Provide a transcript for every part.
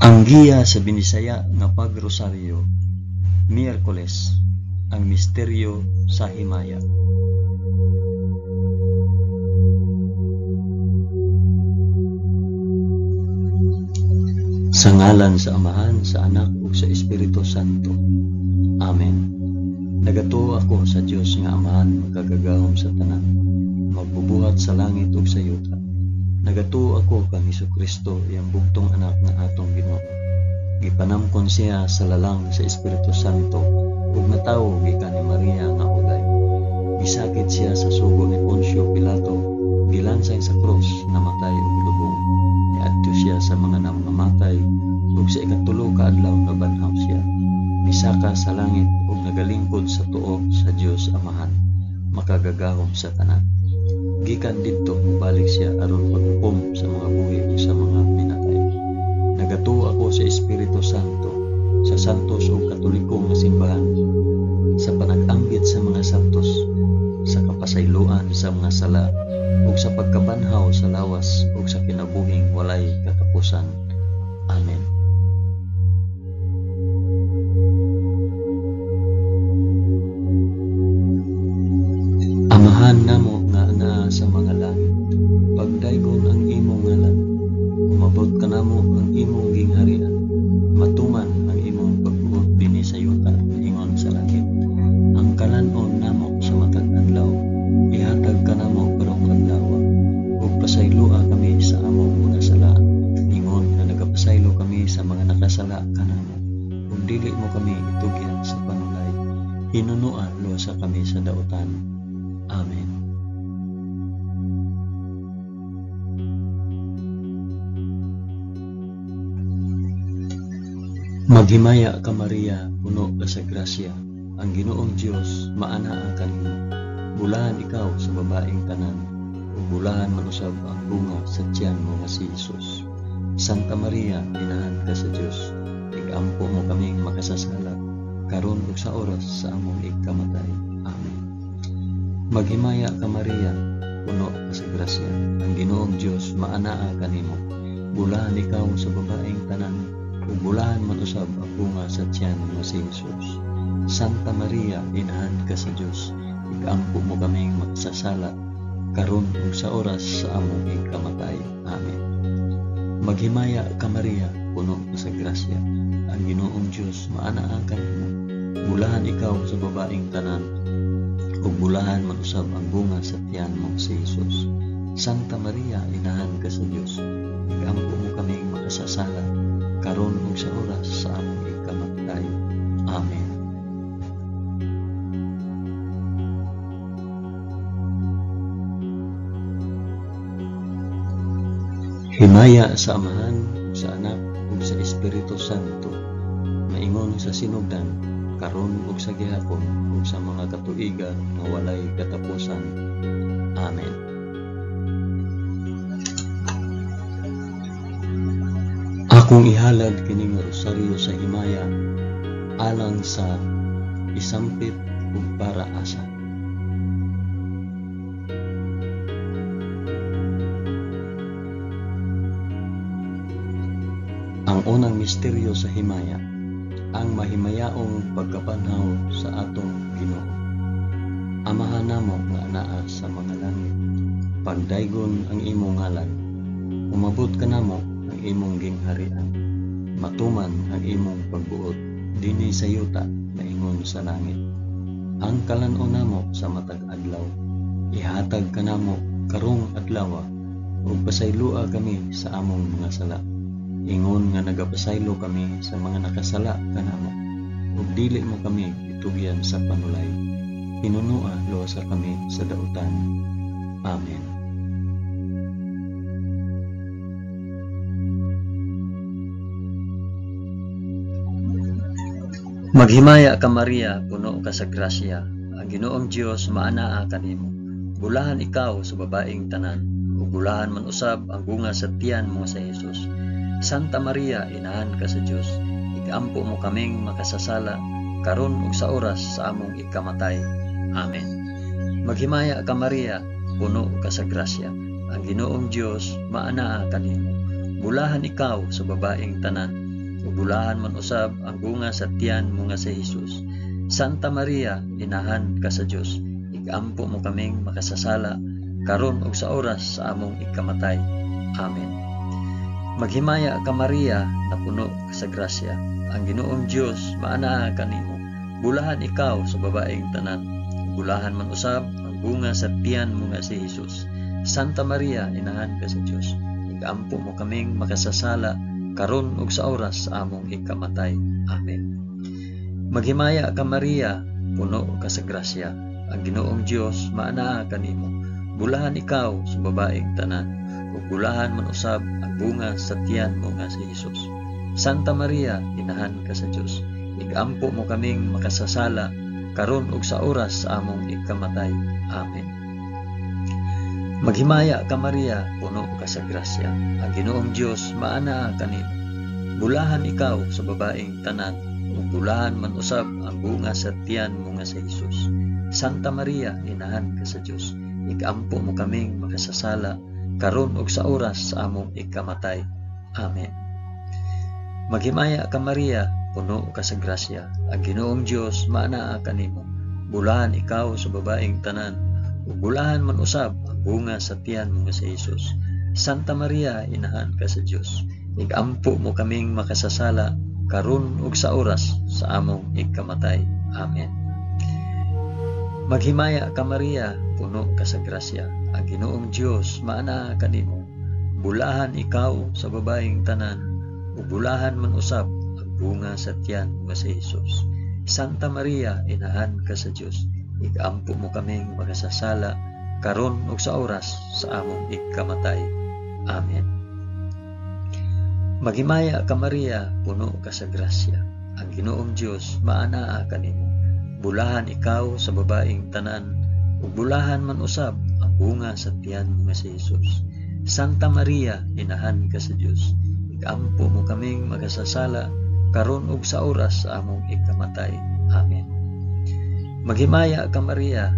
Ang giya sa Binisaya nga pagrosaryo, Miyerkules, ang misteryo sa himaya. Sa ngalan sa Amahan, sa Anak ug sa Espiritu Santo. Amen. Nagatuo ako sa Dios nga Amahan makagagahom sa tanan, magbubuhat sa langit ug sa yuta. Nagatuo ako kang Hesukristo, iyang bugtong anak nga atong Ginoo. Gipanamkon siya sa lalang sa Espiritu Santo ug natawo gikan ni Maria nga uday. Gisakit siya sa sugo ni Poncio Pilato, gilansay sa krus, namatay ug gilubong. Niadto siya sa mga namamatay ug sa ikatulo ka adlaw nabanhaw siya. Misaka sa langit ug nagalingkod sa tuo sa Dios Amahan, makagagahom sa tanan. Gikan didto mobalik siya aron paghukom sa mga buhi ug sa mga pinatay. Nagatuo ako sa Espiritu Santo, sa santos ug katoliko nga simbahan, sa panag-ambit sa mga santos, sa kapasayloan sa mga sala, ug sa pagkabanhaw sa lawas ug sa kinabuhing walay katapusan. Amen. Amahan namo nga naa sa mga langit, pagdaygon ang imong ngalan, umabot kanamo ang imong gingharian, matuman ang imong pagbuot dinhi sa yuta ingon sa langit. Ang kalan-on namo sa matag adlaw, ihatag kanamo karong adlaw, ug pasayloa kami sa among mga sala, ingon nga nagapasaylo kami sa mga nakasala kanamo, ug dili mo kami itugyan sa panulay, hinunua luwasa kami sa dautan. Amen. Maghimaya ka Maria, puno ka sa grasya, ang Ginoong Dios maanaa kanimo. Bulahan ikaw sa babaeng tanan, ug bulahan man usab ang bunga sa tiyan mo nga si Jesus. Santa Maria, inahan ka sa Dios, igampo mo kaming makasasala, karon ug sa oras sa among ikamatay. Amen. Maghimaya ka Maria, puno ka sa grasya, ang Ginoong Dios maanaa kanimo. Bulahan ikaw sa babaeng tanan, ug bulahan man usab ang bunga sa tiyan mo si Jesus. Santa Maria, inahan ka sa Dios, ikampo mo kaming makasasala, karon ug sa oras sa among ikamatay. Amen. Maghimaya ka Maria, puno ka sa grasya, ang Ginoong Dios maanaa kanimo. Bulahan ikaw sa babaeng tanan, ug bulahan man usab ang bunga sa tiyan mo si Jesus. Santa Maria, inahan ka sa Dios, ikampo mo kaming makasasala, karon ug sa oras sa among ikamatay. Amen. Himaya sa Amahan, sa Anak, ug sa Espiritu Santo, maingon sa sinugdan, karon ug sa gihapon, ug sa mga katuigan nga walay katapusan. Amen. Akong ihalad kining rosaryo sa himaya alang sa isampit ug para asa. Ang unang misteryo sa himaya, ang mahimayaong pagkabanhaw sa atong Ginoo. Amahan namo nga anaa sa mga langit, pagdaygon ang imong ngalan, umabot kanamo ang imong gingharian, matuman ang imong pagbuot dinhi sa yuta maingon sa langit. Ang kalan-on namo sa matag adlaw, ihatag kanamo karong adlaw, ug pasayloa kami sa among mga sala, ingon nga nagapasaylo kami sa mga nakasala kanamo, ug dili mo kami itugyan sa panulay, hinunua luwasa kami sa dautan. Amen. Maghimaya ka Maria, puno ka sa grasya, ang Ginoong Dios maanaa kanimo. Bulahan ikaw sa babaeng tanan, ug bulahan man usab ang bunga sa tiyan mo sa Jesus. Santa Maria, inahan ka sa Dios, ikampo mo kaming makasasala, karon ug sa oras sa among ikamatay. Amen. Maghimaya ka Maria, puno ka sa grasya, ang Ginoong Dios maanaa kanimo. Bulahan ikaw sa babaeng tanan, ug bulahan man usab ang bunga sa tiyan mo nga si Hesus. Santa Maria, inahan ka sa Dios, igampo mo kaming makasasala karon ug sa oras sa among ikamatay. Amen. Maghimaya ka Maria, napuno ka sa grasya. Ang Ginoong Dios maanaa kanimo. Bulahan ikaw sa babaeng tanan. Bulahan man usab ang bunga sa tiyan mo nga si Hesus. Santa Maria, inahan ka sa Dios, igampo mo kaming makasasala karon ug sa oras sa among ikamatay. Amen. Maghimaya ka Maria, puno ka sa grasya. Ang Ginoong Dios maanaa kanimo. Bulahan ikaw sa babaeng tanan, ug bulahan man usab ang bunga sa tiyan mo nga si Hesus. Santa Maria, inahan ka sa Dios, igampo mo kaming makasasala karon ug sa oras sa among ikamatay. Amen. Maghimaya ka Maria, puno ka sa grasya. Ang Ginoong Dios maanaa kanimo. Bulahan ikaw sa babaeng tanan, ug bulahan man usab ang bunga sa tiyan mo nga si Hesus. Santa Maria, inahan ka sa Dios, igampo mo kaming makasasala karon ug sa oras sa among ikamatay. Amen. Maghimaya ka Maria, puno ka sa grasya. Ang Ginoong Dios maanaa kanimo. Bulahan ikaw sa babaeng tanan, ug bulahan man usab ang bunga sa tiyan mo nga si Hesus. Santa Maria, inahan ka sa Dios, igampo mo kaming makasasala karon ug sa oras sa among ikamatay. Amen. Maghimaya ka Maria, puno ka sa grasya. Ang Ginoong Dios maanaa kanimo. Bulahan ikaw sa babaeng tanan, ug bulahan man usab ang bunga sa tiyan mo nga si Hesus. Santa Maria, inahan ka sa Dios, igampo mo kaming makasasala karon ug sa oras sa among ikamatay. Amen. Maghimaya ka Maria, puno ka sa grasya. Ang Ginoong Dios maanaa kanimo. Bulahan ikaw sa babaeng tanan, ug bulahan man usab ang bunga sa tiyan mo nga si Hesus. Santa Maria, inahan ka sa Dios, igampo mo kaming makasasala karon ug sa oras sa among ikamatay. Amen. Maghimaya ka Maria,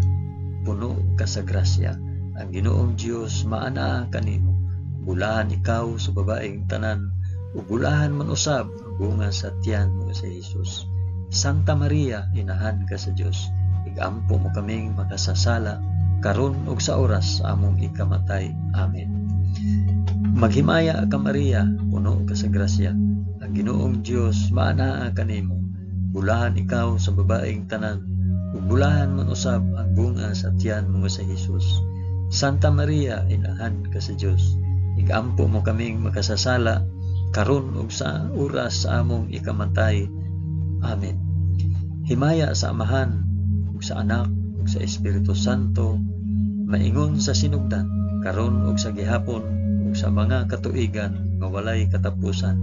puno ka sa grasya. Ang Ginoong Dios maanaa kanimo. Bulahan ikaw sa babaeng tanan, ug bulahan man usab ang bunga sa tiyan mo nga si Hesus. Santa Maria, inahan ka sa Dios, igampo mo kaming makasasala karon ug sa oras sa among ikamatay. Amen. Maghimaya ka Maria, puno ka sa grasya. Ang Ginoong Dios maanaa kanimo. Bulahan ikaw sa babaeng tanan, ug bulahan man usab ang bunga sa tiyan mo nga si Hesus. Santa Maria, inahan ka sa Dios, igampo mo kaming makasasala karon ug sa oras sa among ikamatay. Amen. Himaya sa Amahan ug sa Anak ug sa Espiritu Santo, maingon sa sinugdan, karon ug sa gihapon ug sa mga katuigan nga walay katapusan.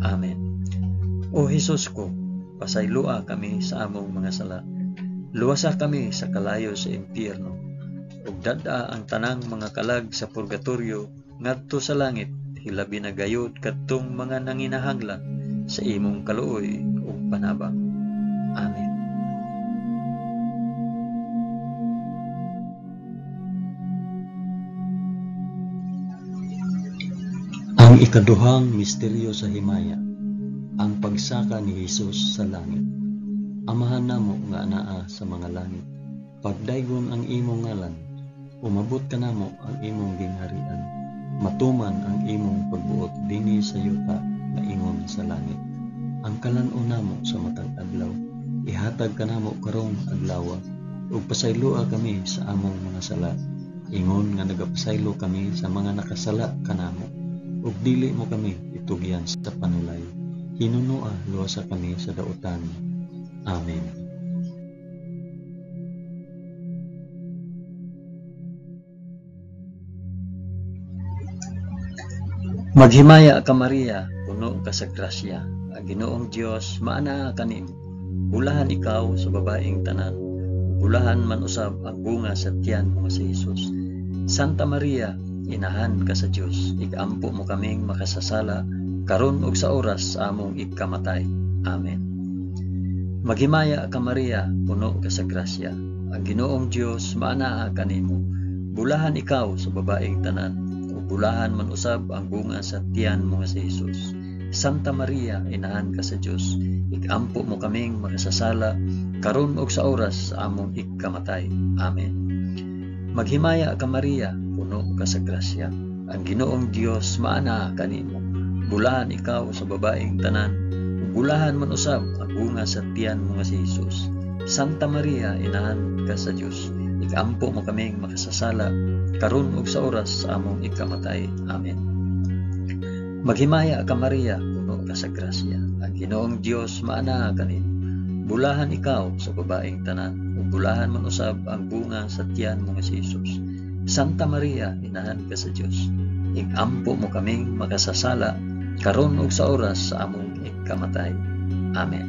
Amen. O Hesus ko, pasayloa kami sa among mga sala. Luwasa kami sa kalayo sa impyerno, ug dad-a ang tanang mga kalag sa purgatorio ngadto sa langit, hilabi na gayud kadtong mga nanginahanglan sa imong kaluoy ug panabang. Amen. Ang ikaduhang misteryo sa himaya, ang pagsaka ni Hesus sa langit. Amahan namo nga anaa sa mga langit, pagdaygon ang imong ngalan, umabot kanamo ang imong gingharian, matuman ang imong pagbuot dinhi sa yuta maingon sa langit. Ang kalan-on namo sa matag adlaw, ihatag kanamo karong adlaw, ug pasayloa kami sa among mga sala, ingon nga nagapasaylo kami sa mga nakasala kanamo, ug dili mo kami itugyan sa panulay. Hinunoa luwasa kami sa dautan. Amen. Maghimaya ka Maria, puno ka sa grasya. Ang Ginoong Dios maanaa kanimo. Bulahan ikaw sa babaeng tanan, bulahan man usab ang bunga sa tiyan mo nga si Hesus. Santa Maria, inahan ka sa Dios, igampo mo kaming makasasala karon ug sa oras sa among ikamatay. Amen. Maghimaya ka Maria, puno ka sa grasya. Ang Ginoong Dios maanaa kanimo. Bulahan ikaw sa babaeng tanan, ug bulahan man usab ang bunga sa tiyan mo nga si Hesus. Santa Maria, inahan ka sa Dios, ikampo mo kaming makasasala karon ug sa oras sa among ikamatay. Amen. Maghimaya ka Maria, puno ka sa grasya. Ang Ginoong Dios maanaa kanimo. Bulahan ikaw sa babaeng tanan, ug bulahan man usab ang bunga sa tiyan mo nga si Hesus. Santa Maria, inahan ka sa Dios, ikampo mo kaming makasasala karon ug sa oras sa among ikamatay. Amen. Maghimaya ka Maria, puno ka sa grasya. Ang Ginoong Dios maanaa kanimo. Bulahan ikaw sa babaeng tanan, ug bulahan man usab ang bunga sa tiyan mo nga si Hesus. Santa Maria, inahan ka sa Dios, ikampo mo kaming makasasala karon ug sa oras sa among ikamatay. Amen.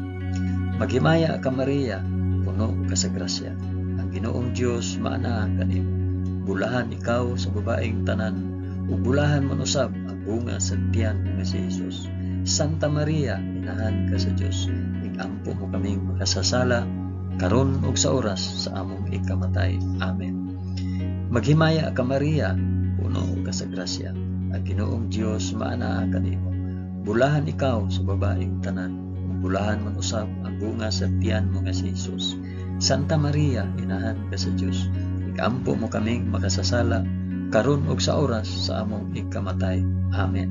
Maghimaya ka Maria, puno ka sa grasya. Ang Ginoong Dios maanaa kanimo. Bulahan ikaw sa babaeng tanan, ug bulahan man usab ang bunga sa tiyan mo nga si Hesus. Santa Maria, inahan ka sa Dios, ikampo mo kaming makasasala karon ug sa oras sa among ikamatay. Amen. Maghimaya ka Maria, puno ka sa grasya. Ang Ginoong Dios maanaa kanimo. Bulahan ikaw sa babaeng tanan, ug bulahan man usab ang bunga sa tiyan mo nga si Hesus. Santa Maria, inahan ka sa Dios, ikampo mo kaming makasasala karon ug sa oras sa among ikamatay. Amen.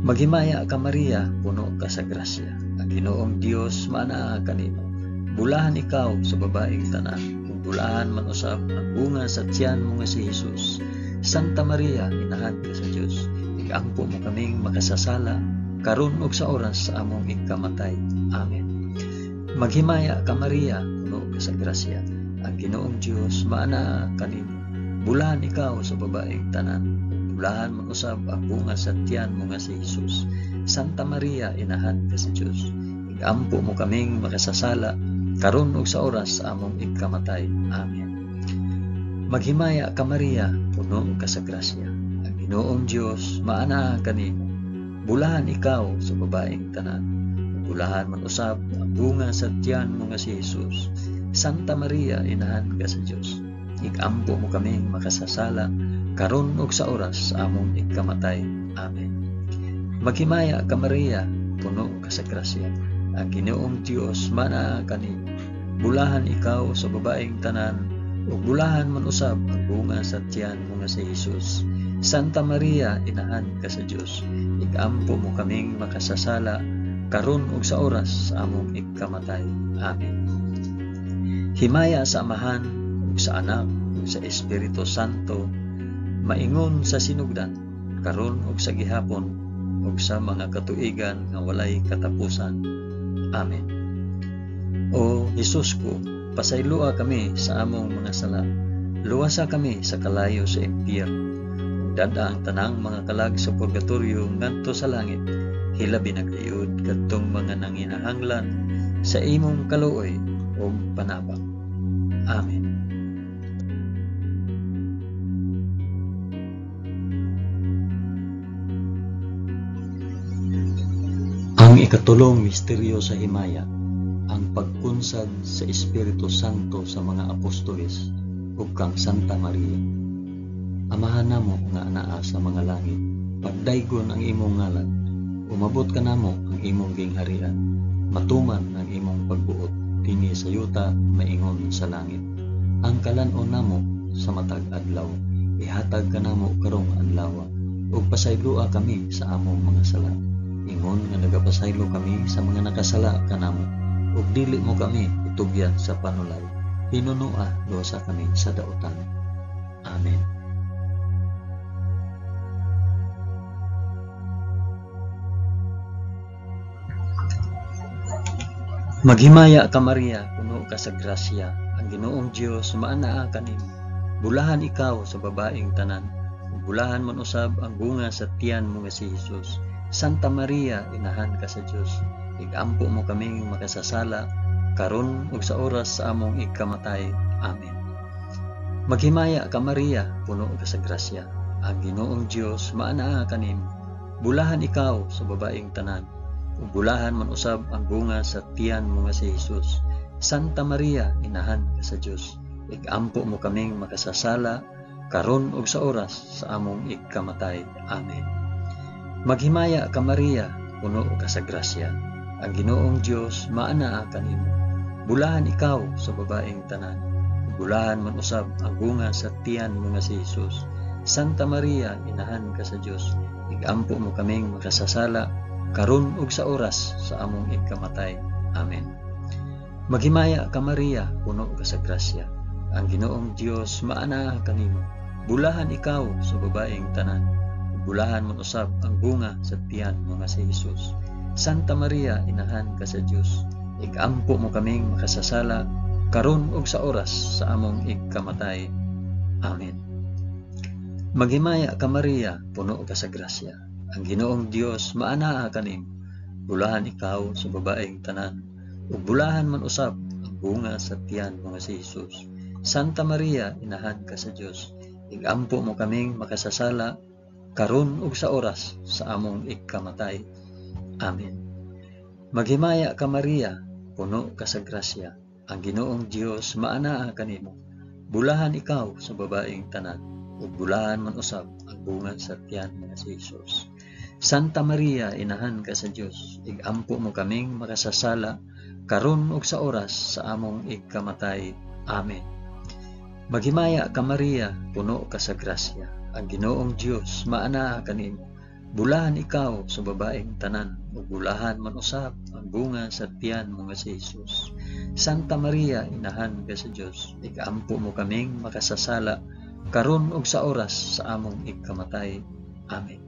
Maghimaya ka Maria, puno ka sa grasya. Ang Ginoong Dios maanaa kanimo. Bulahan ikaw sa babaeng tanan, ug bulahan man usab ang bunga sa tiyan mo nga si Hesus. Santa Maria, inahan ka sa Dios, ikampo mo kaming makasasala karon ug sa oras sa among ikamatay. Amen. Maghimaya ka Maria, puno ka sa grasya. Ang Ginoong Dios maanaa kanimo. Bulahan ikaw sa babaeng tanan, ug bulahan man usab ang bunga sa tiyan mo nga si Hesus. Santa Maria, inahan ka sa Dios, ikampo mo kaming makasasala karon ug sa oras sa among ikamatay. Amen. Maghimaya ka Maria, puno ka sa grasya. Ang Ginoong Dios maanaa kanimo. Bulahan ikaw sa babaeng tanan, ug bulahan man usab ang bunga sa tiyan mo nga si Hesus. Santa Maria, inahan ka sa Dios, ikampo mo kaming makasasala karon ug sa oras sa among ikamatay. Amen. Maghimaya ka Maria, puno ka sa grasya. Ang Ginoong Dios maanaa kanimo. Bulahan ikaw sa babaeng tanan, ug bulahan man usab ang bunga sa tiyan mo nga si Hesus. Santa Maria, inahan ka sa Dios, ikampo mo kaming makasasala karon ug sa oras sa among ikamatay. Amen. Himaya sa Amahan ug sa Anak ug sa Espiritu Santo, maingon sa sinugdan, karon ug sa gihapon ug sa mga katuigan nga walay katapusan. Amen. O Hesus ko, pasayloa kami sa among mga sala. Luwasa kami sa kalayo sa impyerno. Ug dad-a ang tanang mga kalag sa purgatorio ngadto sa langit. Hilabi na gayud kadtong mga nanginahanglan sa imong kaluoy ug panabang. Amen. Ang ikatulong misteryo sa himaya, ang pagkunsad sa Espiritu Santo sa mga apostoles ug kang Santa Maria. Amahan namo nga anaa sa mga langit, pagdaygon ang imong ngalan, umabot kanamo ang imong gingharian, matuman ang imong pagbuot dinhi sa yuta maingon sa langit. Ang kalan-on namo sa matag adlaw, ihatag kanamo karong adlaw, ug pasayloa kami sa among mga sala, ingon nga nagapasaylo kami sa mga nakasala kanamo, ug dili mo kami itugyan sa panulay, hinunoa luwasa kami sa dautan. Amen. Maghimaya ka Maria, puno ka sa grasya, ang Ginoong Dios maanaa kanimo. Bulahan ikaw sa babaeng tanan, ug bulahan man usab ang bunga sa tiyan mo nga si Hesus. Santa Maria, inahan ka sa Dios, igampo mo kaming makasasala karon ug sa oras sa among ikamatay. Amen. Maghimaya ka Maria, puno ka sa grasya, ang Ginoong Dios maanaa kanimo. Bulahan ikaw sa babaeng tanan, ug bulahan man usab ang bunga sa tiyan mo nga si Hesus. Santa Maria, inahan ka sa Dios, igampo mo kaming makasasala karon ug sa oras sa among ikamatay. Amen. Maghimaya ka Maria, puno ka sa grasya. Ang Ginoong Dios maanaa kanimo. Bulahan ikaw sa babaeng tanan. Bulahan man usab ang bunga sa tiyan mo nga si Jesus. Santa Maria, inahan ka sa Dios, igampo mo kaming makasasala karon ug sa oras sa among ikamatay. Amen. Maghimaya ka Maria, puno ka sa grasya. Ang Ginoong Dios maanaa kanimo. Bulahan ikaw sa babaeng tanan. Bulahan man usab ang bunga sa tiyan mo nga si Jesus. Santa Maria, inahan ka sa Dios, igampo mo kaming makasasala karon ug sa oras sa among ikamatay. Amen. Maghimaya ka Maria, puno ka sa grasya. Ang Ginoong Dios maanaa kanimo. Bulahan ikaw sa babaeng tanan, ug bulahan man usab ang bunga sa tiyan mo nga si Jesus. Santa Maria, inahan ka sa Dios, igampo mo kaming makasasala karon ug sa oras sa among ikamatay. Amen. Maghimaya ka Maria, puno ka sa grasya. Ang Ginoong Dios maanaa kanimo. Bulahan ikaw sa babaeng tanan, ug bulahan man usab ang bunga sa tiyan mo nga si Jesus. Santa Maria, inahan ka sa Dios, igampo mo kaming makasasala karon ug sa oras sa among ikamatay. Amen. Maghimaya ka Maria, puno ka sa grasya. Ang Ginoong Dios maanaa kanimo. Bulahan ikaw sa babaeng tanan, ug bulahan man usab ang bunga sa tiyan mo nga si Jesus. Santa Maria, inahan ka sa Dios, igampo mo kaming makasasala karon ug sa oras sa among ikamatay. Amen.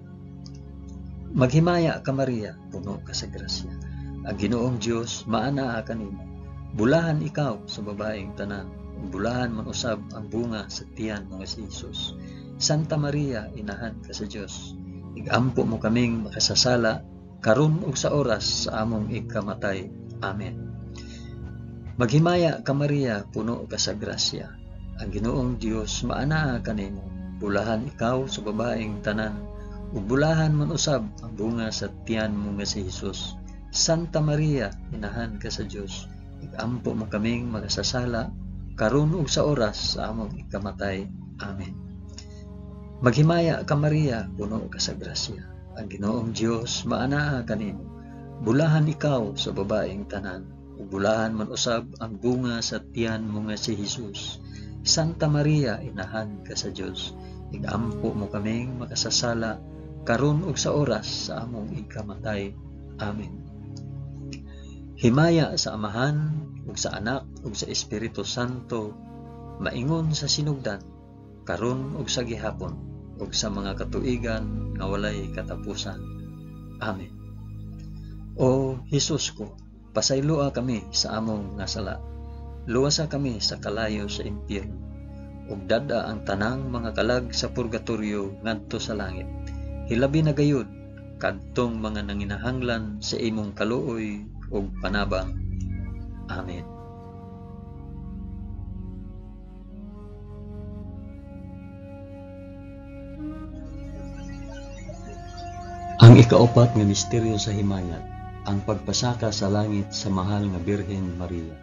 Maghimaya ka Maria, puno ka sa grasya. Ang Ginoong Dios maanaa kanimo. Bulahan ikaw sa babaeng tanan, ug bulahan man usab ang bunga sa tiyan mo nga si Jesus. Santa Maria, inahan ka sa Dios, igampo mo kaming makasasala karon ug sa oras sa among ikamatay. Amen. Maghimaya ka Maria, puno ka sa grasya. Ang Ginoong Dios maanaa kanimo. Bulahan ikaw sa babaeng tanan, ug bulahan man usab ang bunga sa tiyan mo nga si Jesus. Santa Maria, inahan ka sa Dios, igampo mo kaming makasasala karon ug sa oras sa among ikamatay. Amen. Maghimaya ka Maria, puno ka sa grasya. Ang Ginoong Dios maanaa kanimo. Bulahan ikaw sa babaeng tanan, ug bulahan man usab ang bunga sa tiyan mo nga si Jesus. Santa Maria, inahan ka sa Dios, igampo mo kaming makasasala karon ug sa oras sa among ikamatay. Amen. Himaya sa Amahan ug sa Anak ug sa Espiritu Santo, maingon sa sinugdan, karon ug sa gihapon, ug sa mga katuigan nga walay katapusan. Amen. O Hesus ko, pasayloa kami sa among nga sala. Luwasa kami sa kalayo sa impyerno, ug dad-a ang tanang mga kalag sa purgatorio ngadto sa langit. Hilabi na gayud kadtong mga nanginahanglan sa imong kaluoy ug panabang. Amen. Ang ikaapat nga misteryo sa himaya, ang pagpasaka sa langit sa mahal nga Birhen Maria.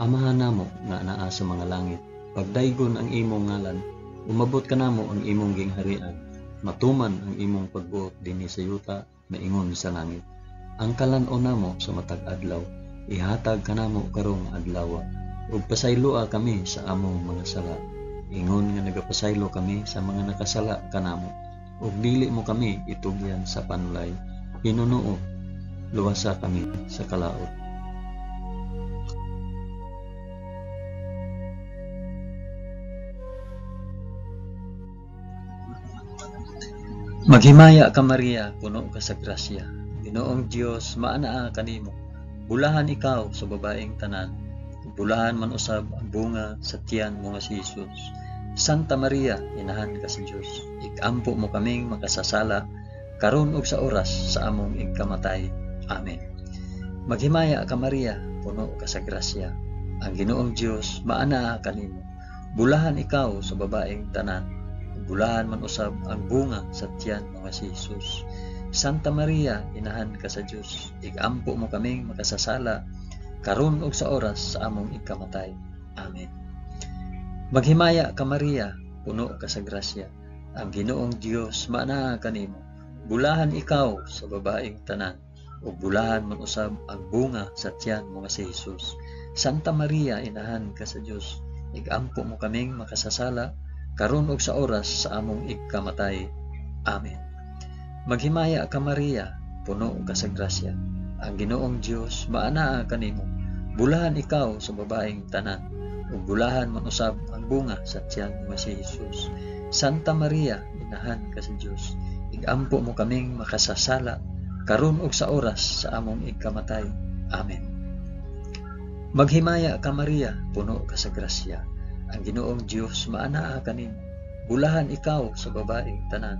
Amahan namo nga anaa sa mga langit, pagdaygon ang imong ngalan, umabot kanamo ang imong gingharian, matuman ang imong pagbuot dinhi sa yuta maingon sa langit. Ang kalan-on namo sa matag adlaw, ihatag kanamo karong adlaw, ug pasayloa kami sa among mga sala, ingon nga nagapasaylo kami sa mga nakasala kanamo, ug dili mo kami itugyan sa panulay, hinunuo, luwasa kami sa kalaot. Maghimaya ka Maria, puno ka sa grasya. Ginoong Dios maanaa kanimo. Bulahan ikaw sa babaeng tanan, bulahan man usab ang bunga sa tiyan mo nga si Jesus. Santa Maria, inahan ka sa Dios, ikampo mo kaming makasasala karon ug sa oras sa among ikamatay. Amen. Maghimaya ka Maria, puno ka sa grasya. Ang Ginoong Dios maanaa kanimo. Bulahan ikaw sa babaeng tanan, bulahan man usab ang bunga sa tiyan mo nga si Jesus. Santa Maria, inahan ka sa Dios, igampo mo kaming makasasala karon ug sa oras sa among ikamatay. Amen. Maghimaya ka Maria, puno ka sa grasya. Ang Ginoong Dios maanaa kanimo. Bulahan ikaw sa babaeng tanan, ug bulahan man usab ang bunga sa tiyan mo nga si Jesus. Santa Maria, inahan ka sa Dios, igampo mo kaming makasasala, karon ug sa oras sa among igkamatay. Amen. Maghimaya ka Maria, puno ka sa grasya. Ang Ginoong Dios maanaa kanimo. Bulahan ikaw sa babaeng tanan, ug bulahan man usab ang bunga sa tiyan mo nga si Jesus. Santa Maria, inahan ka sa Dios, igampo mo kaming makasasala, karon ug sa oras sa among igkamatay. Amen. Maghimaya ka Maria, puno ka sa grasya. Ang Ginoong Dios maanaa kanimo. Bulahan ikaw sa babaeng tanan,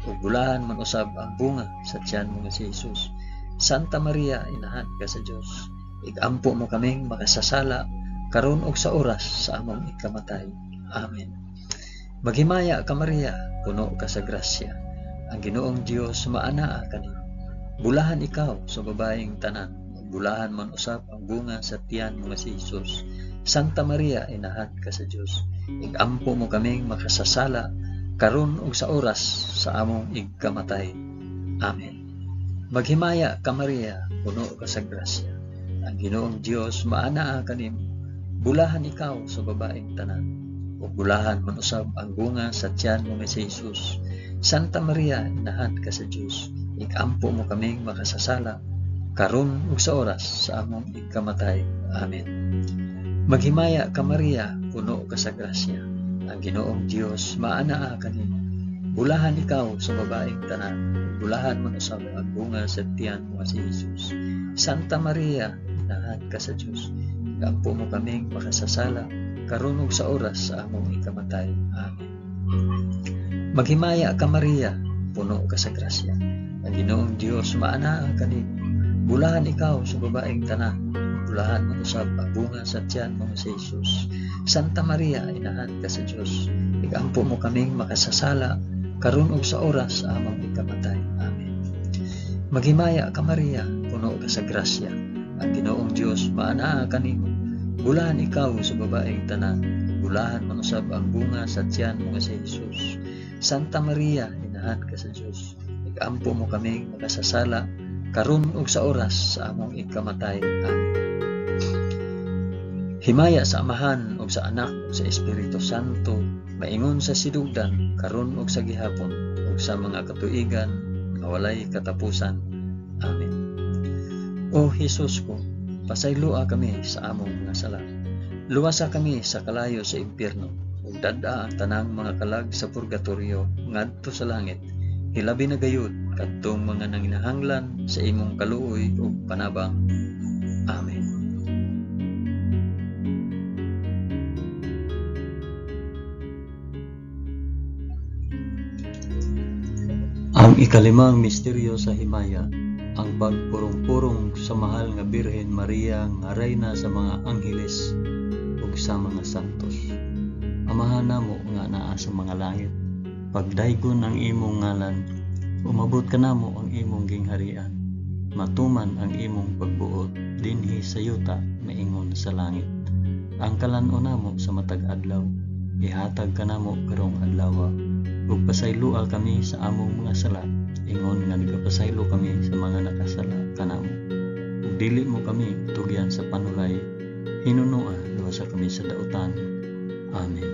ug bulahan man usab ang bunga sa tiyan mo nga si Jesus. Santa Maria, inahan ka sa Dios, igampo mo kaming makasasala, karon ug sa oras sa among ikamatay. Amen. Maghimaya ka Maria, puno ka sa grasya. Ang Ginoong Dios maanaa kanimo. Bulahan ikaw sa babaeng tanan, bulahan man usab ang bunga sa tiyan mo nga si Jesus. Santa Maria, inahan ka sa Dios, igampo mo kaming makasasala, karon ug sa oras sa among igkamatay. Amen. Maghimaya ka Maria, puno ka sa grasya. Ang Ginoong Dios maanaa kanimo. Bulahan ikaw sa babaeng tanan, ug bulahan man usab ang bunga sa tiyan mo nga si Jesus. Santa Maria, inahan ka sa Dios, igampo mo kaming makasasala, karon ug sa oras sa among igkamatay. Amen. Maghimaya ka Maria, puno ka sa grasya. Ang Ginoong Dios maanaa kanimo. Bulahan ikaw sa babaeng tanan, bulahan man usab ang bunga sa tiyan mo nga si Jesus. Santa Maria, inahan ka sa Dios, igampo mo kaming makasasala, karon ug sa oras sa among ikamatay. Amen. Maghimaya ka Maria, puno ka sa grasya. Ang Ginoong Dios maanaa kanimo. Bulahan ikaw sa babaeng tanan, bulahan man usab ang bunga sa tiyan mo nga si Jesus. Santa Maria, inahan ka sa Dios, igampo mo kaming makasasala, karon ug sa oras sa among ikamatay. Amen. Maghimaya ka Maria, puno ka sa grasya. Ang Ginoong Dios maanaa kanimo. Bulahan ikaw sa babaeng tanan, bulahan man usab ang bunga sa tiyan mo nga si Jesus. Santa Maria, inahan ka sa Dios, igampo mo kaming makasasala, karon ug sa oras sa among ikamatay. Amen. Himaya sa Amahan ug sa Anak ug sa Espiritu Santo, maingon sa sinugdan, karon ug sa gihapon, ug sa mga katuigan nga walay katapusan. Amen. O Hesus ko, pasayloa kami sa among mga sala. Luwasa kami sa kalayo sa impyerno, ug dad-a ang tanang mga kalag sa purgatorio ngadto sa langit. Hilabi na gayud kadtong mga nanginahanglan sa imong kaluoy ug panabang. Amen. Ang ikalimang misteryo sa himaya, ang pagpurong-purong sa mahal nga Birhen Maria nga reyna sa mga angheles ug sa mga santos. Amahan namo nga naa sa mga langit, pagdaygon ang imong ngalan, umabot kanamo ang imong gingharian, matuman ang imong pagbuot dinhi sa yuta maingon sa langit. Ang kalan-on namo sa matag adlaw, ihatag kanamo karong adlawa, ug pasayloa kami sa among mga sala, ingon nga nagapasaylo kami sa mga nakasala kanamo. Ug dili mo kami tugyan sa panulay, hinunoa luwasa kami sa dautan. Amen.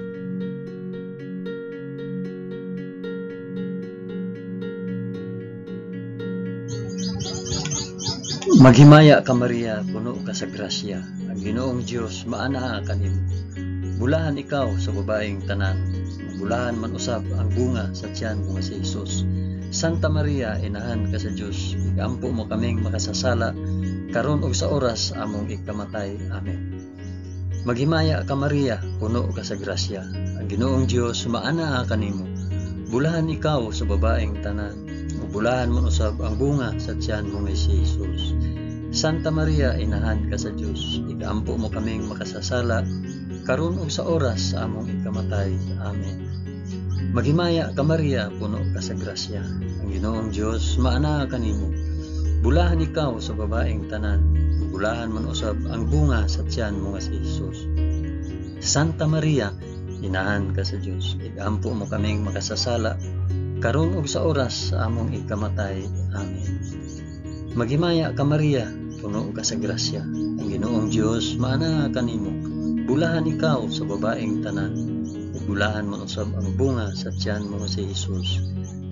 Maghimaya ka Maria, puno ka sa grasya. Ang Ginoong Dios maanaa kanimo. Bulahan ikaw sa babaeng tanan, bulahan man usab ang bunga sa tiyan mo nga si Jesus. Santa Maria, inahan ka sa Dios, igampo mo kaming makasasala, karon ug sa oras among ikamatay. Amen. Maghimaya ka Maria, puno ka sa grasya. Ang Ginoong Dios maanaa kanimo. Bulahan ikaw sa babaeng tanan, ug bulahan man usab ang bunga sa tiyan mo nga si Jesus. Santa Maria, inahan ka sa Dios, igampo mo kaming makasasala, karon ug sa oras sa among ikamatay. Amen. Maghimaya ka Maria, puno ka sa grasya. Ang Ginoong Dios maanaa kanimo. Bulahan ikaw sa babaeng tanan, ug bulahan man usab ang bunga sa tiyan mo nga si Jesus. Santa Maria, inahan ka sa Dios, igampo mo kaming makasasala, karon ug sa oras sa among ikamatay. Amen. Maghimaya ka Maria, puno ka sa grasya, ang Ginoong Dios maanaa kanimo. Bulahan ikaw sa babaeng tanan, ug bulahan man usab ang bunga sa tiyan mo si Jesus.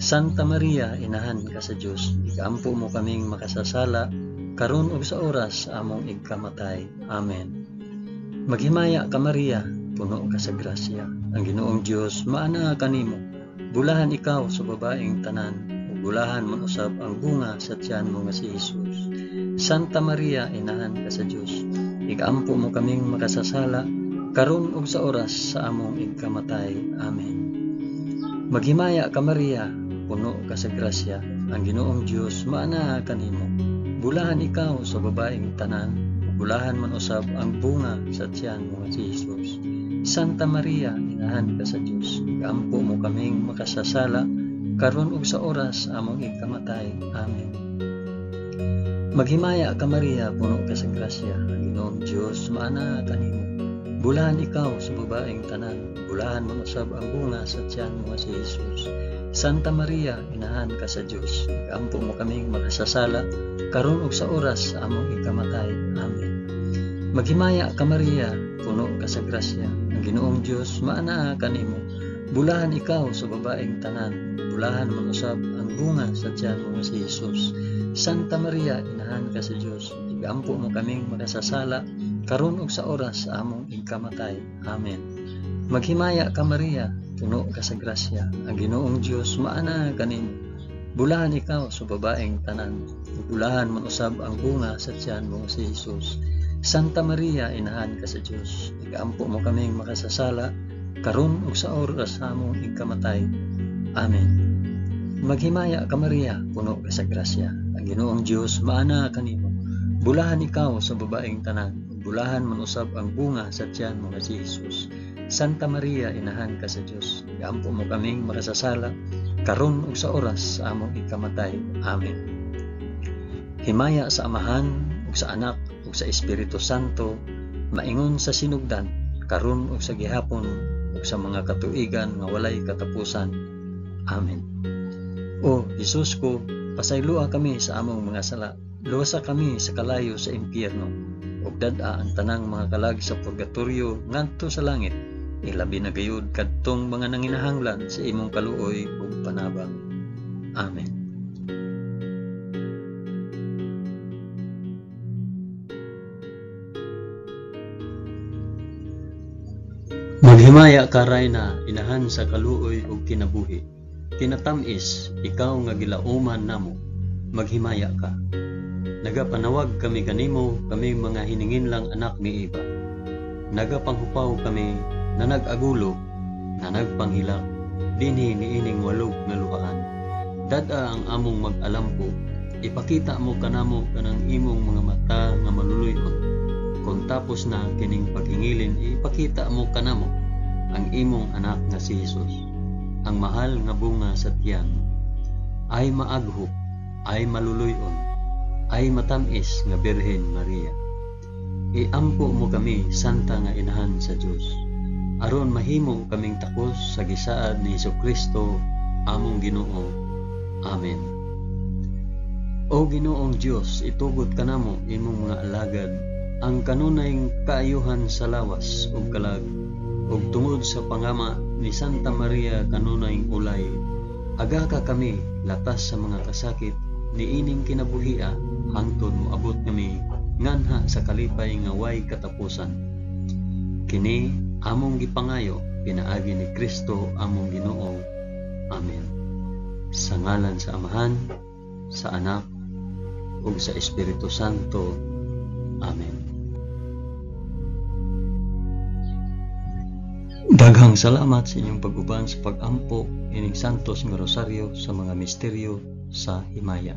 Santa Maria, inahan ka sa Dios, ikampo mo kaming makasasala, karon ug sa oras sa among ikamatay. Amen. Maghimaya ka Maria, puno ka sa grasya, ang Ginoong Dios maanaa kanimo. Bulahan ikaw sa babaeng tanan, ug bulahan man usab ang bunga sa tiyan mo nga si Jesus. Santa Maria, inahan ka sa Dios, ikampo mo kaming makasasala, karon ug sa oras sa among ikamatay. Amen. Maghimaya ka Maria, puno ka sa grasya, ang Ginoong Dios maanaa kanimo. Bulahan ikaw sa babaeng tanan, ug bulahan man usab ang bunga sa tiyan mo nga si Jesus. Santa Maria, inahan ka sa Dios, ikampo mo kaming makasasala, karon ug sa oras among ikamatay. Amen. Maghimaya ka Maria, puno ka sa grasya, ang Ginoong Dios maanaa kanimo. Bulahan ikaw sa babaeng tanan, bulahan man usab ang bunga sa tiyan mo nga si Jesus. Santa Maria, inahan ka sa Dios, ikampo mo kaming makasasala, karon ug sa oras sa among ikamatay. Amen. Maghimaya ka Maria, puno ka sa grasya, ang Ginoong Dios maanaa kanimo. Bulahan ikaw sa babaeng tanan, bulahan man usab ang bunga sa tiyan mo nga si Jesus. Santa Maria, inahan ka sa Dios, igampo mo kaming makasasala, karon ug sa oras sa among ikamatay. Amen. Maghimaya ka Maria, puno ka sa grasya, ang Ginoong Dios maanaa kanimo. Bulahan ikaw sa babaeng tanan, bulahan man usab ang bunga sa tiyan mo si Jesus. Santa Maria, inahan ka sa Dios, igampo mo kaming makasasala, karon ug sa oras sa among ikamatay. Amen. Maghimaya ka Maria, puno ka sa grasya, ang Ginoong Dios maanaa kanimo. Bulahan ikaw sa babaeng tanan, bulahan man usab ang bunga sa tiyan mo nga si Jesus. Santa Maria, inahan ka sa Dios, igampo mo kaming makasasala, karon ug sa oras sa among ikamatay. Amen. Himaya sa Amahan ug sa Anak ug sa Espiritu Santo, maingon sa sinugdan, karon ug sa gihapon ug sa mga katuigan nga walay katapusan. Amen. O Jesus ko, pasayloa kami sa among mga sala, luwasa kami sa kalayo sa impyerno, ug dad-a ang tanang mga kalag sa purgatorio ngadto sa langit, ilabi na gayud kadtong mga nanginahanglan sa imong kaluoy ug panabang. Amen. Maghimaya ka Rayna, inahan sa kaluoy ug kinabuhi. Kinatamis, ikaw nga gilauman namo, maghimaya ka. Nagapanawag kami kanimo, kami mga hininginlang anak ni Eva. Nagapanghupaw kami na nag-agulo, na nagpanghilak, dinhi niining walog nga luhaan. Dad-a ang among mag-alampo, ipakita mo kanamo kanang imong mga mata nga maluluy-on. Kung tapos na kining paghingilin, ipakita mo kanamo ang imong anak nga si Jesus, ang mahal nga bunga sa tiyan. Ay maaghop, ay maluluy-on, ay matamis nga Birhen Maria. Iampo mo kami, Santa nga Inahan sa Dios, aron mahimo kaming takos sa gisaad ni Hesukristo among Ginoo. Amen. O Ginoong Dios, itugot kanamo imong mga alagad ang kanunay kaayuhan sa lawas ug kalag, ug tungod sa pangama ni Santa Maria kanunay ulay, aga ka kami latas sa mga kasakit niining kinabuhia hangtod moabot kami nganha sa kalipay nga way katapusan. Kini among gipangayo pinaagi ni Kristo among Ginoo. Amen. Sa ngalan sa Amahan, sa Anak, ug sa Espiritu Santo. Amen. Daghang salamat sa inyong pag-uban sa pag-ampo ining Santos nga Rosaryo sa mga misteryo sa himaya.